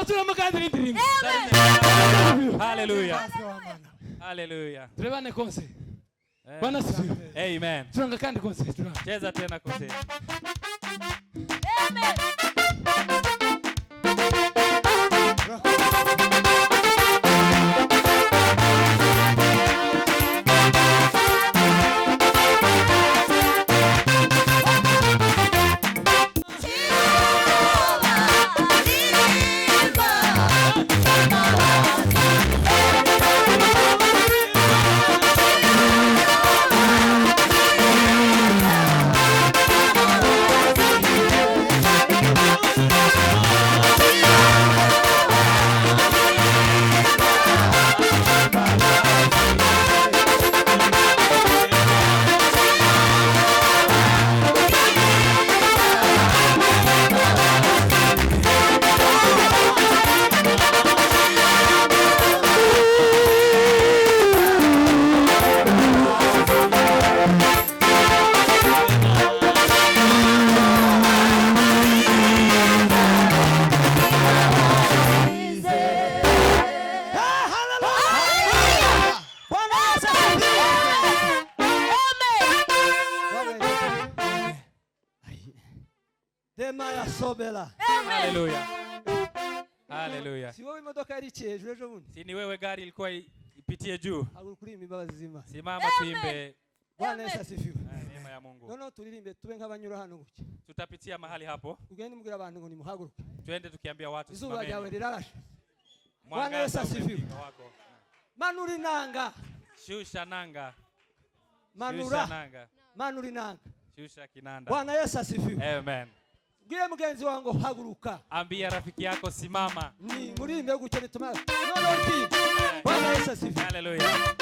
Ngaho kandi indirimbo. Hallelujah. Hallelujah. Turebane konse. Eh. Bwana asifiwe. Amen. Turanga kandi konse turanga. Cheza tena kose. Amen. Hallelujah. Hallelujah. Si wewe imodoka yari iciye hejuru ejo bundi. Si ni wewe gari ilikuwa ipitie juu. Haguruka uririmbe imbabazi z'Imana. Simama tuimbe. Bwana Yesu asifiwe. Neema ya Mungu. Noneho turirimbe tube nk'abanyura hano gutya. Tutapitia mahali hapo. Ugende mubwira abantu ngo nimuhaguruke. Twende tukiambia watu Izuba simameni. ryawe rirarashe. Mwangaza Bwana Yesu asifiwe. umefika wako. Manura inanga. Shusha nanga. Manura. Shusha nanga. Manura inanga. Shusha kinanda. Bwana Yesu asifiwe. Amen. Bwire mugenzi wangu haguruka. Ambia rafiki yako simama. Ni murimbe gutyo nituma. Noneho uti. Bwana Yesu asifiwe. Hallelujah.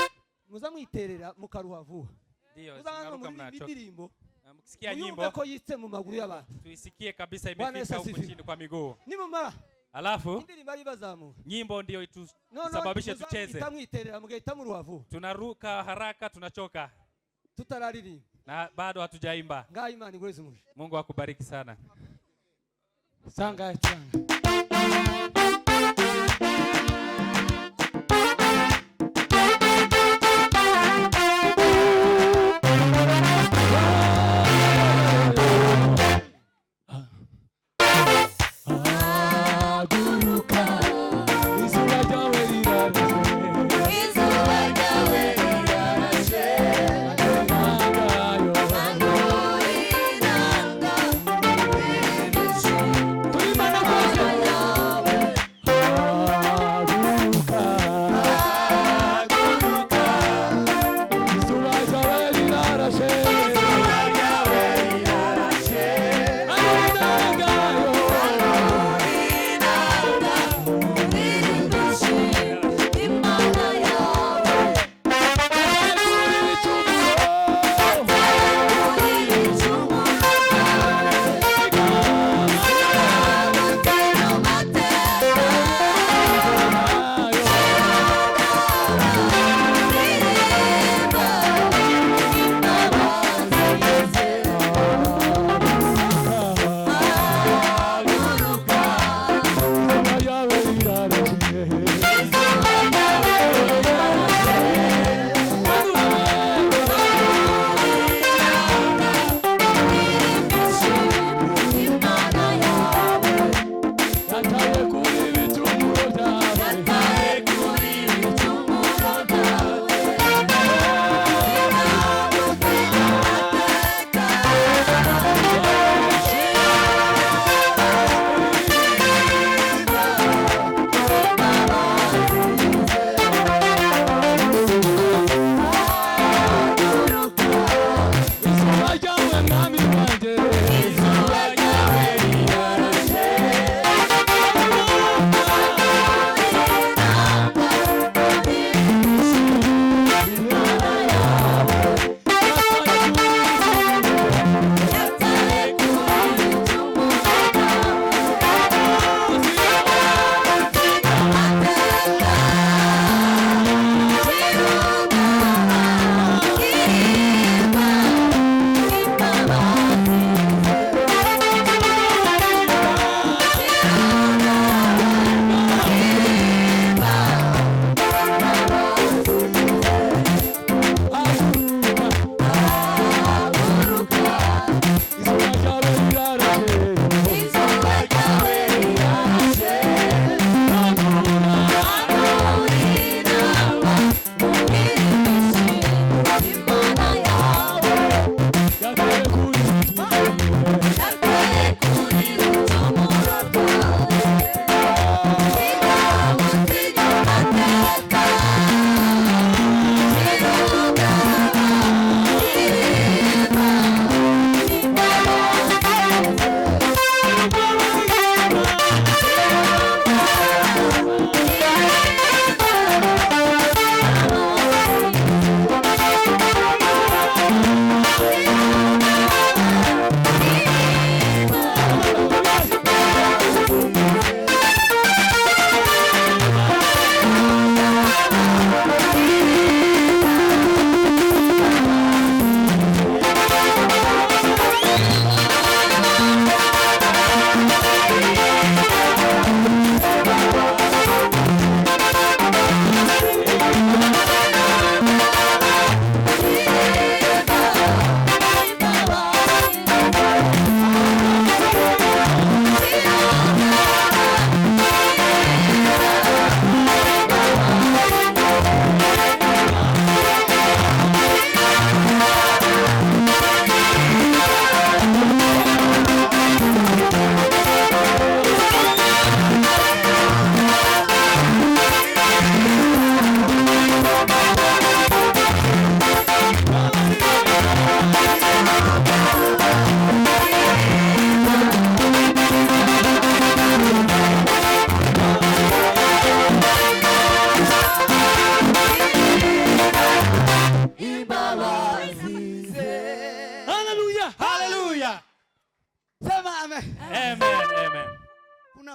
Muza mwiterera mukaruha vuba. Ndio, Muza sinaruka muririmba mnachoka. indirimbo. Mkisikia Muyumve nyimbo ko yitse mu maguru y'abantu. tuisikie kabisa Bwana Yesu imefika huku asifiwe. chini kwa miguu. Nimumara Alafu indirimbo ari bazamura. nyimbo ndio Noneho itusababishe muza tucheze. muhita mwiterera mugahita muruha vuba. Tunaruka haraka, tunachoka Tutararirimba. na bado hatujaimba. Ngaho Imana iguheze umugisha. Mungu akubariki sana. Sanga turanga. Haguruka, izuba ryawe rirarashe. Izuba ryawe rirarashe. Inanga yo. Inanga. Turimana kose.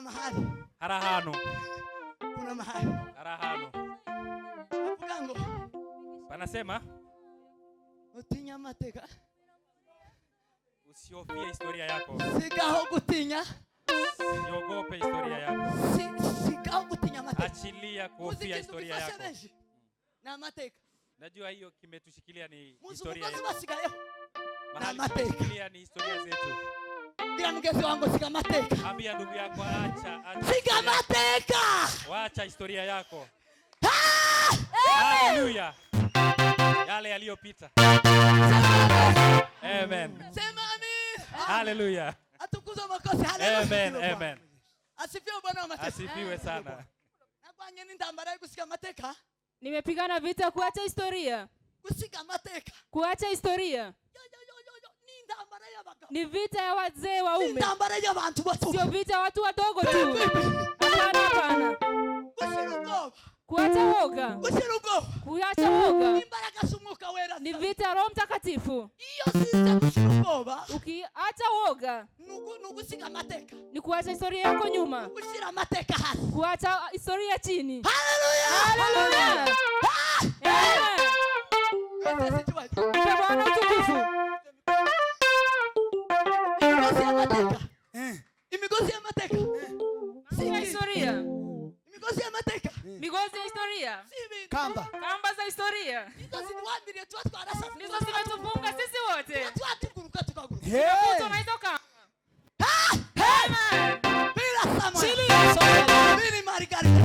Kuna mahali, Hari ahantu, kuna mahali hari ahantu avuga ngo panasema utinya amateka, usihofie historia yako, sigaho gutinya, usiogope historia yako, sigaho gutinya amateka. Achilia Muzi kuhofia ikintu historia gifasha yako. benshi ni amateka. Najua hiyo kimetushikilia ni Muzi historia umugozi yetu, basigayeho mahali mateka. tumeshikilia ni historia zetu. Bwira mugenzi wangu siga amateka, Ambia ndugu yako, acha, acha siga historia, amateka. wacha historia yako. Haleluya, yale yaliyopita. Amen. Sema amin. Haleluya. Atukuzwe makosi. Haleluya. Amen. Amen. Asifiwe Bwana wa mateka. Asifiwe sana. Narwanye n'intambara yo gusiga amateka, Nimepigana vita kuacha historia, gusiga amateka. Kuacha historia Yo, yo, yo, yo, yo. Ni intambara y'abagabo, ni vita ya wazee ni waume, intambara y'abantu bato. sio vita ya watu wadogo tu. Hapana, hapana. Gushira ubwoba, Kuacha woga, gushira ubwoba, kuacha woga imbaraga z'umwuka wera. Ni vita ya Roho Mtakatifu. Iyo size gushira ubwoba, Ukiacha woga ni ugusiga amateka, ni kuacha historia yako nyuma, gushira amateka hasi. Kuacha historia chini. Haleluya. Haleluya. Amen. Twese icyubahiro. Mpe Bwana utukufu. Imigozi y'amateka, imigozi y'amateka, Ya historia, imigozi y'amateka, migozi ya historia, si ibintu. Kamba. Kamba za historia Nizo zitwambiriye tuba twarasaze, ndizo zimetufunga sisi wote. tuba twatuguruka tukaguruka. Hey. Tuna hizo kamba. Bila Samuel, bili Margarita.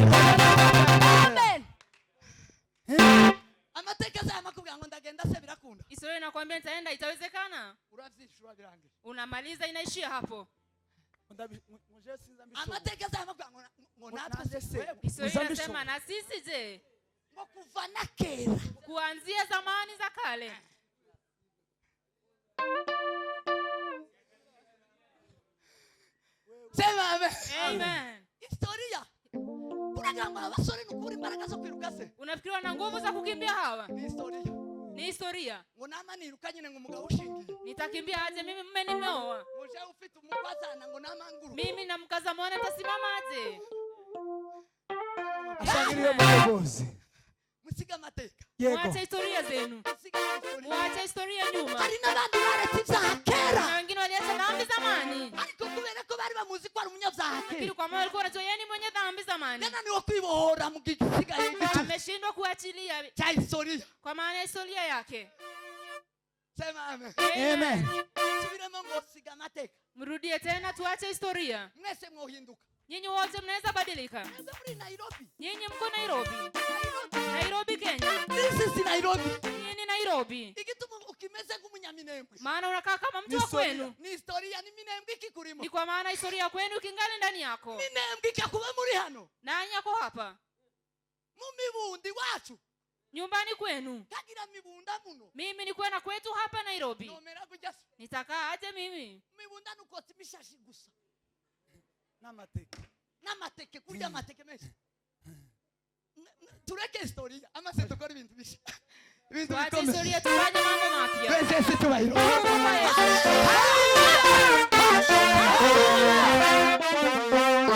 Amen. Amateka azamakubwira ngo ndagenda se birakunda. Historia inakwambia nitaenda, itawezekana. Uravyishura birangira. Unamaliza, inaishia hapo. Amateka azamakubwira ngo natwe Nanjye se se. wewe. Historia Uzambisho. inasema na sisi je, Ngo kuva na kera. Kuanzia zamani za kale. Sema amen. Amen. Historia kuragira ngo abasore ni ukuri imbaraga zo kwiruka se. Unafikiriwa na nguvu za kukimbia hawa? Ni historia. Ni historia. Ngo nama niruka nyine ngo umugabo ushingiye, Nitakimbia aje mimi mume nimeoa? Ngo jewe ufite umukwazana ngo nama nguruka. Mimi na mkaza mwana nitasimama aje? Ashangiriye umuyobozi. Musiga amateka. Yego. Mwache historia zenu, Musiga historia. mwache historia nyuma. Hari n'abandi baretse ibyaha kera, Na wengine waliacha dhambi zamani, ariko kubera ko bari bamuzi ko ari umunyabyaha lakini kera, kwa maana walikuwa wanajua yeye ni mwenye dhambi zamani, yananiwe kwibohora mu gisigaye igicu ameshindwa kuachilia cya historia. kwa maana ya historia yake. Sema amen. Amen. Subiremo ngo siga amateka. Mrudie tena, tuache historia. Mwese mwohinduka. Nyinyi wote mnaweza badilika. Mwese muri Nairobi. Nyinyi mko Nairobi, Nairobi. Nairobi Kenya. This is Nairobi. Hii ni Nairobi, Igituma ukimeze nk'umunyaminembwe, maana unakaa kama mtu wa kwenu. ni historia, ni minembwe ikikurimo. Ni kwa maana historia kwenu kingali ndani yako, Minembwe ikakuba muri hano nanyi yako hapa mu mibundi wacu, nyumbani kwenu. Kagira mibunda muno. Mimi nikuwe na kwetu hapa Nairobi, Nomera kujya se. Nitakaa aje mimi? Mibunda nukotsa imishashi gusa N'amateka. N'amateke, kurya amateke menshi. Tureke historia amaze dukora ibintu bishya, ibintu Tuache bikomeye. historia, tufanye mambo mapya. Twese Yesu icyubahiro.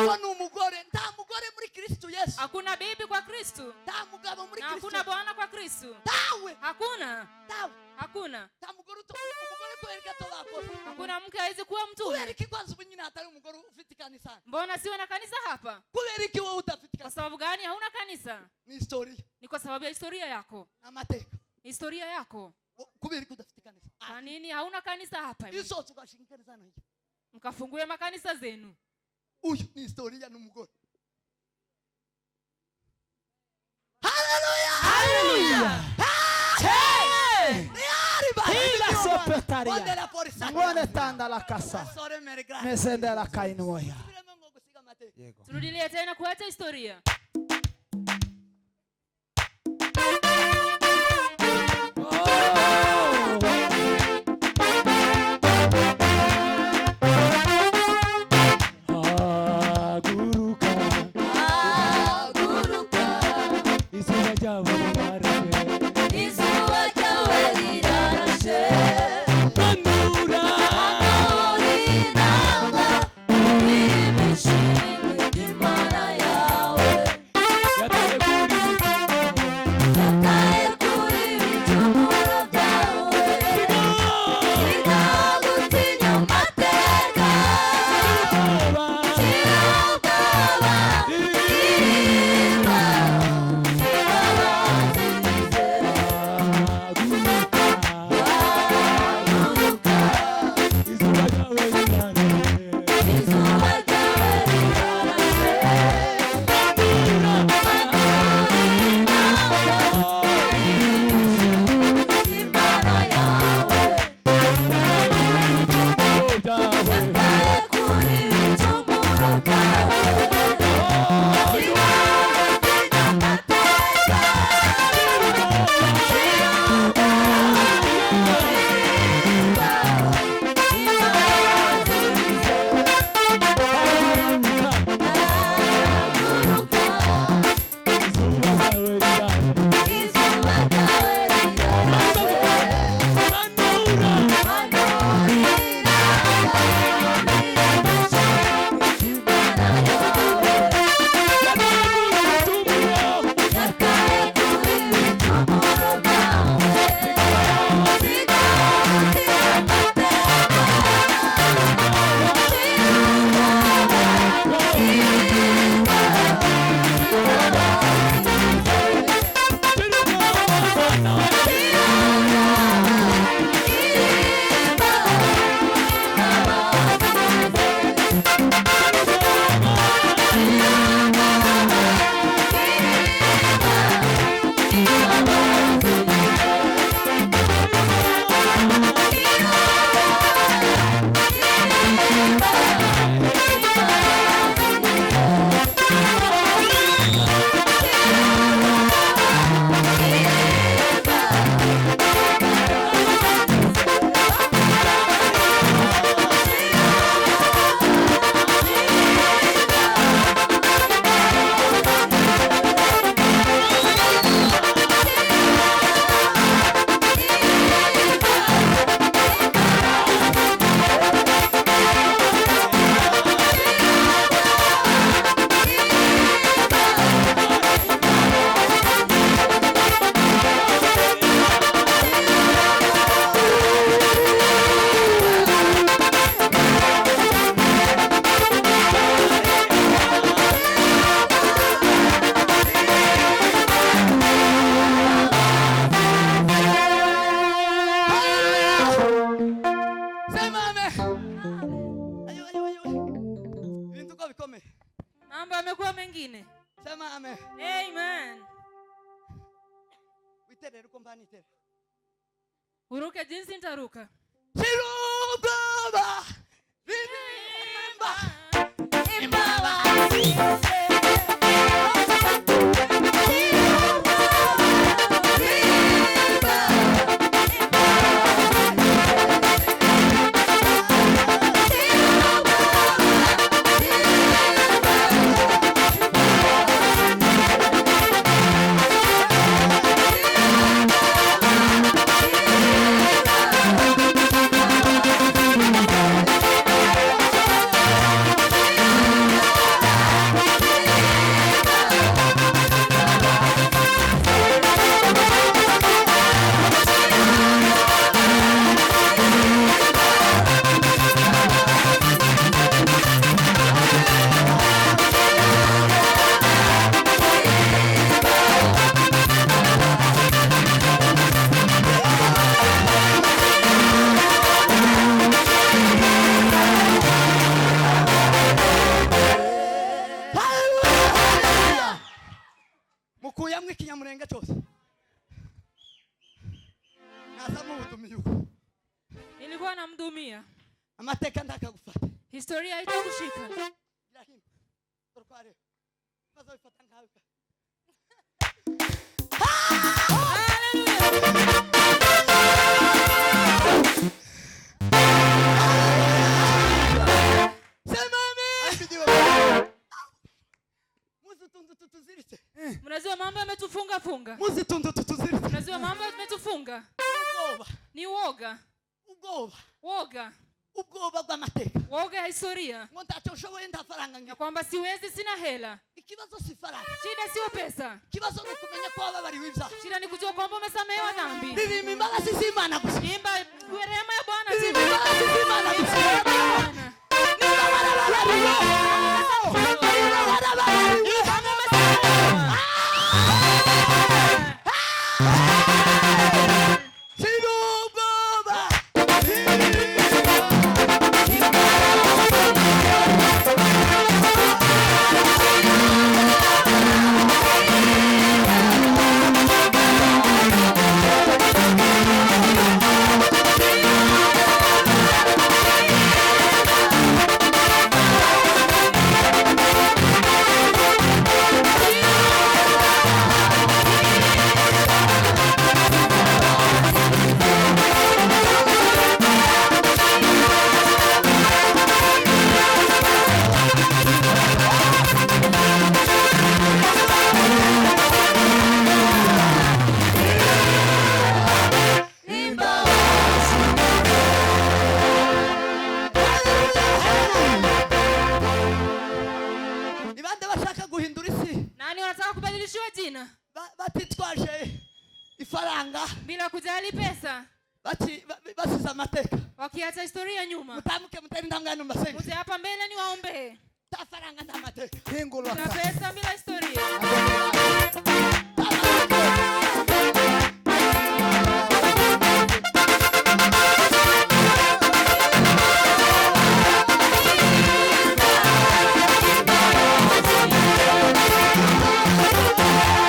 Uwo ni umugore, nta mugore muri Kristo Yesu, Hakuna bibi kwa Kristu nta mugabo muri na Kristo. hakuna bwana kwa Kristu. Tawe. Hakuna, Tawe. hakuna, Nta mugore umugore kubera ko atobakora, hakuna mke hawezi kuwa kubera mtume. iki kwanza ubu nyine hatari umugore ufite ikanisa? Mbona siwe na kanisa hapa? Kubera iki wowe udafite Kwa ikanisa? sababu gani hauna kanisa? Ni historia. Ni kwa sababu ya historia yako, Amateka. historia yako. Kubera iki udafite ikanisa? Kwa nini hauna kanisa hapa? Isohotse ugashinga ikanisa hano hirya. Mkafungue makanisa zenu. Uyu ni historia, ni umugore. Haleluya. Haleluya. Hila Sopetaria. Ngone tanda la kasa. Mesende la kainoya. Yego. Turudilie tena kuacha historia. Haguruka. Haguruka. Izuba ryawe rirarashe. Izuba ryawe rirarashe. Manura. Hanura inama, uririmba ishimwe. bikomeye. Mambo yamekuwa mengine. Sema amen. Amen. Witerere uko mbanitere. Uruke jinsi nitaruka. Shirubaba Rimba Mukuyamwe ikinyamurenga cyose. Nasa mubudumiye uko. Nilikuwa namdumia. Amateka ndakagufata. Historia haitakushika. Irahim. Torkware. Bazobifata nkawe. Hallelujah. Sema amen. Muzitundu tutuziritse. Mnajua mambo yametufunga funga. Muzitundu tutuziritse. Mnajua mambo yametufunga. Ubwoba. Ni woga. Ubwoba. Woga. Ubwoba bw'amateka. Woga ya historia. Ngo ntacyo nshoboye nta faranga Ya ngira. kwamba siwezi, sina hela. Ikibazo si faranga. Shida sio pesa. Ikibazo ni ukumenya ko wababariwe ibyaha. Shida ni kujua kwamba umesamehewa dhambi. Ririmba imbabazi z'Imana gusa. Imba rehema ya Bwana. Ririmba imbabazi z'Imana Imba gusa. rehema ya Bwana. Niba warababariwe. Niba warababariwe. Kama umesamehewa. Shira ubwoba. Ni bande bashaka guhindura isi Nani wanataka kubadilishiwa jina batitwaje ifaranga bila kujali pesa, basize amateka. wakiacha historia nyuma? Mutamuke mutere intambwe hano mbasenge. Muje hapa mbele niwaombee. Nta faranga nta mateka. Bila pesa, bila historia. Nta mateka. Imba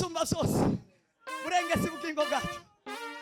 Isumba zose, murengezi ubugingo bwacu.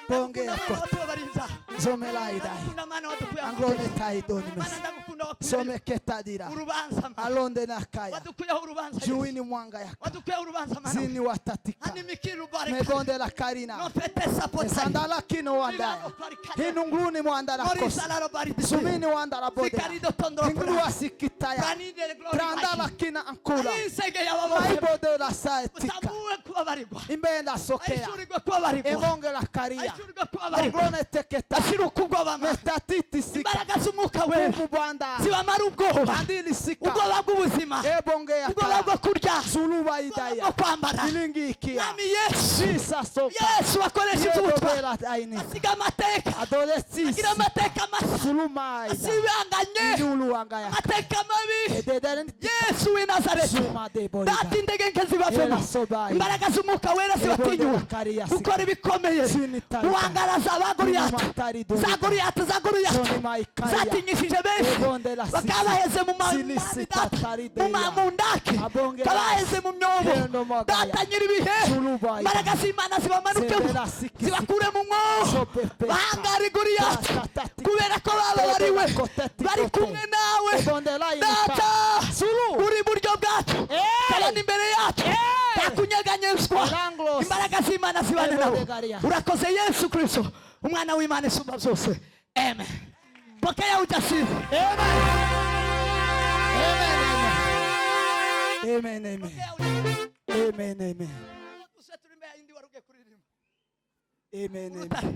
Bonge Ndagukunda ya Mana kote. watubabariye ibyaha. Zomelaidai. Ndagukunda Mana wadukuye Anglone amateka. taidonimes. Mana ndagukunda wakuyeho Someketadira. urubanza Mana. Alonde nakaya. Wadukuyeho urubanza Yesu. Juini mwanga yaka. Wadukuyeho urubanza Mana. Zini watatika. Animikiri rubarika. Megonde la karina. Nofete sapotari. Esandala kino wandaya. Hinunguluni mwandara kosi. Morisa la robari. Sumini wandara bodea. Zikarido tondro. Hingulu wasikitaya. Pranide glory. Trandala kina ankula. Insege y'ababose. Maibode la saetika. Utamuwe kubabarirwa. Imbenda sokea. Ahishurirwe kubabarirwa. Emonge la karia. Ahishurirwe kubabarirwa. Anglone teketa. Ashira ukubwoba Mana. Metatiti sika. Imbaraga z'umwuka wera Umubanda. zibamara ubwoba. Andili sika. Ubwoba bw'ubuzima. Ebonge Ubwoba yakala. bwo kurya. Zuluba Ubwoba idaya. bwo kwambara. Ilingi ikia. Mwami Yesu. Sisa soka. Yesu wakoresha iby'ubutwari. Yedobela aini. Asiga amateka. Adolescisi. Agira amateka mashya. Zulumaida. Asibanganye. Indulu yaka. Amateka mabi. Edederen. Yesu w'i Nazareti. Zuma de boriga. Data intege nke zibavemo. Era sobai. Imbaraga z'umwuka wera zibatinyura. Karia sika. Gukora ibikomeye. Sinitarika. Guhangara za ba Goliyati. Inumatari doriga. Za Goliyati, za Goliyati. Zoni maikaria. Zatinyishije benshi. Ebonde la sisi. Bakaba baheze mu ma- Silisi data, tatari mu ma- deya. mu ndake. Abonge Bakaba la- baheze mu myobo. Eno magaya. Data nyir'ibihe. Zulubaida. Imbaraga z'Imana zibamanukemo. Zebela siki. Zibakure mu mwobo. Sopepeta. Bahangare Goliyati. Tatatati. Kubera ko bababariwe. Koteti Bari kote. kumwe nawe. Ebonde la inika. Data Zulu. uri iburyo bwacu kabona imbere yacu ntakunyeganyezwa. Elanglos. Imbaraga z'Imana zibane nawe. Ebonde Urakoze Yesu Kristo, umwana w'Imana isumba byose. Amen. Pokea ujasiri. Amen. Amen. Amen. Amen. Pokea ujasiri. Amen. Amen. Gusa turi imbere y'indi wari ugiye kuririmba. Amen. Amen. Urutare.